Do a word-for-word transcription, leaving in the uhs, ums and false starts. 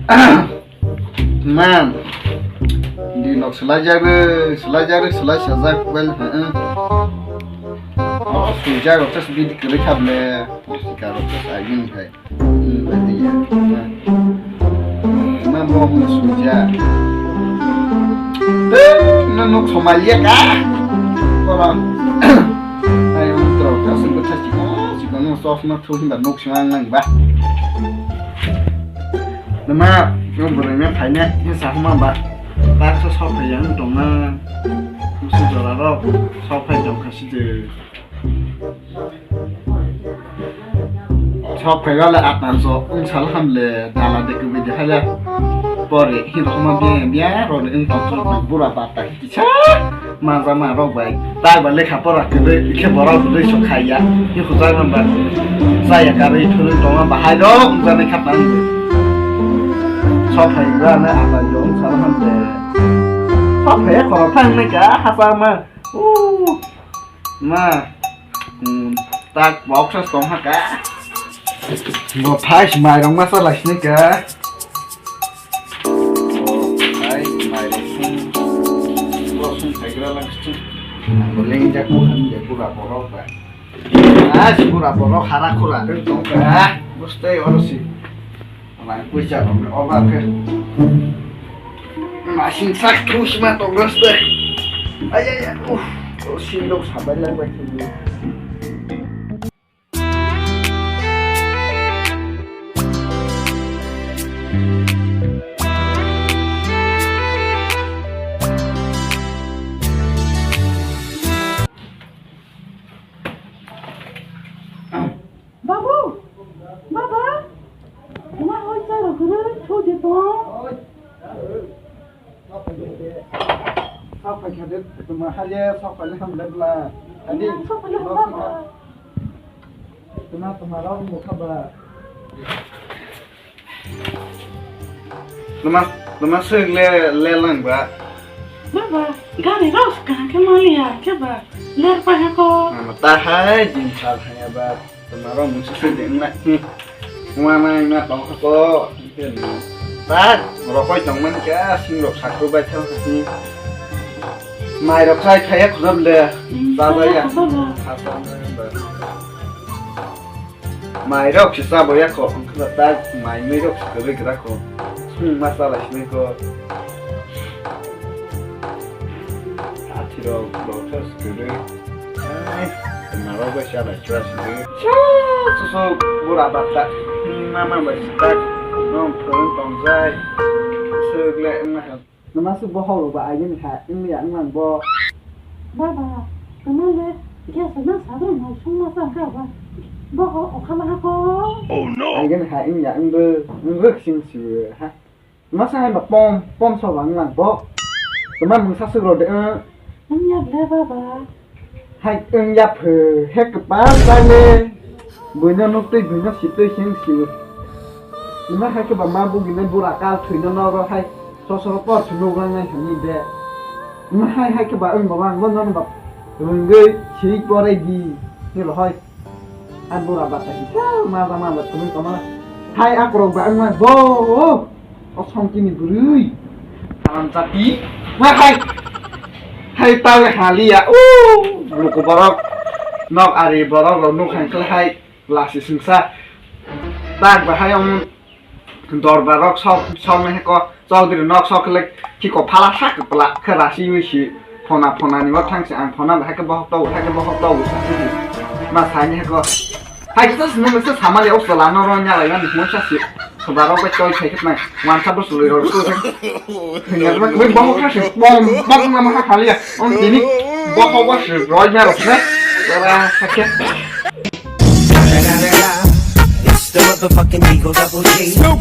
Man, di nok selai jagre, selai jagre, selai sajak, well, heeh. Oh, sujak, rok tas bidi kwrwi kha ble. Sika rok tas agin hai. Hmm, bidi ya. Man, bo mun sujak. Tei, na nok somai ya ka? Koro. Ai, um, trok, tas bwtha chikon, chikon, no sos no thu, hinba nok sima nang ba. Nama, no bwrwi me phaina, he sa huma ba. Tak so sok phai yang tong na. Musu jora rok, sok phai tong kha si de. Sok phai gale atan so, wng sal ham le, dala de kubi de hale. Pore, hi rok ma biya, biya, ro de wng tong so, bura ba ta. Kisa manjama rok bai, tak bai lekha pora kwrwi, khe borok rwi sok khaiya, ni hujak nang ba, chaya karwi thurwi tongma bahai rok wngjaknai kha tang. Sok phai ba na apa jong sa ham de. Sok phai khoro thang nai ka hasa ma. U, ma. Hmm, tak box as tong ha ka. Bo phai mai rok ma sa lai sini ka. Hai, mairok sung, borok sung phaikra lang sung. Ang bo lengjak bo han de pura borok ba. Ah, si pura borok hara khura deng tong ba. Bustei oro si. Lang puisa rok oba ke. Masing sak thu sima tong gas de. Ay, ay, ay. Uf, o sindok sabai lang ba. Babu, baba, ma hoi charo kwrwi, thudi tong. Sok phai kha de, tuma haliya sok phai le ham le bla. Ani, sok phai le ham le bla. Tuma, tuma rok bo kha ba. Tuma, tuma sik le, le lang ba. Baba, gari rok kaham khe maliya khe ba. Ler pa ha ko. Mama ta hai, jin sal haya ba. Tuma rok mungsa sui de wngna. Hmm. Wngma wngna tong kha ko. Tak, rokoi tong man kha, sing rok sakru bai thang kha. Mai rok khai khaya khunam le. Hmm, ba ba ya. Khaya khunam le. Khasam ba. Mai rok se cha bo ya ko. Khna tak mai mai rok se kwrwi gra ko. Sung ma cha lai sini ko. Athi rok rok se kwrwi. Ai, narok bai cha lai chwa sini. Cha, su su bura bata. Mama bai sita. Nong phone tong jai. Suk le ma ha. Nama su bohok rok ba aigini ha, wngya wnglang bo. Baba, tama le gas na sadro nai sung ma sa ka ba. Bohok okhala ha ko. Aigini ha wngya wngbo, wngbo sing si ha. Masa hai ba pom, pom so bang lang bo. Tama mungsa sugro de, eh. Wngya ble baba. Hai wngya phe, he kwpal tale. Buino nuktwi, buino sitwi, hing si. Ima hai khe ba ma bugini bura kal thwino noro hai. Sosoro por thwino nai hwnwi de. Ima hai hai khe ba wng baba ang bo nono ba. Rwngwi si porai di. Ni lo hai. Hai bura bata kisa ma ba ma ba thumui toma. Hai akorok ba wngma bo. O songkini bwrwi. Haram jati. Wah hai. Hai tale haliya. O luku borok. Nok ari borok rok nuk hai kle hai. Lasi singsa. Tak ba hai om. Dorbar rok sok, sok nai ko, chaudhuri nok sok le, ki ko phala sak pla, khe rasi wi si, phona, phona ni wak thang si, ang phona ba hai khe bohok tau, hai khe bohok tau, ma sai ni ko. Hai khe tas nung se samali o sala no ro nya lai ni mo sa si. Khoba rok bai toi thai khe nai, wan sa bus loi ro ko. Nya ma wi bohok thang si, bom, bom na ma ha khali ya. On tini bohok wa si, roi ma rok ne. Wala ha khe. It's the motherfucking Eagle Double G.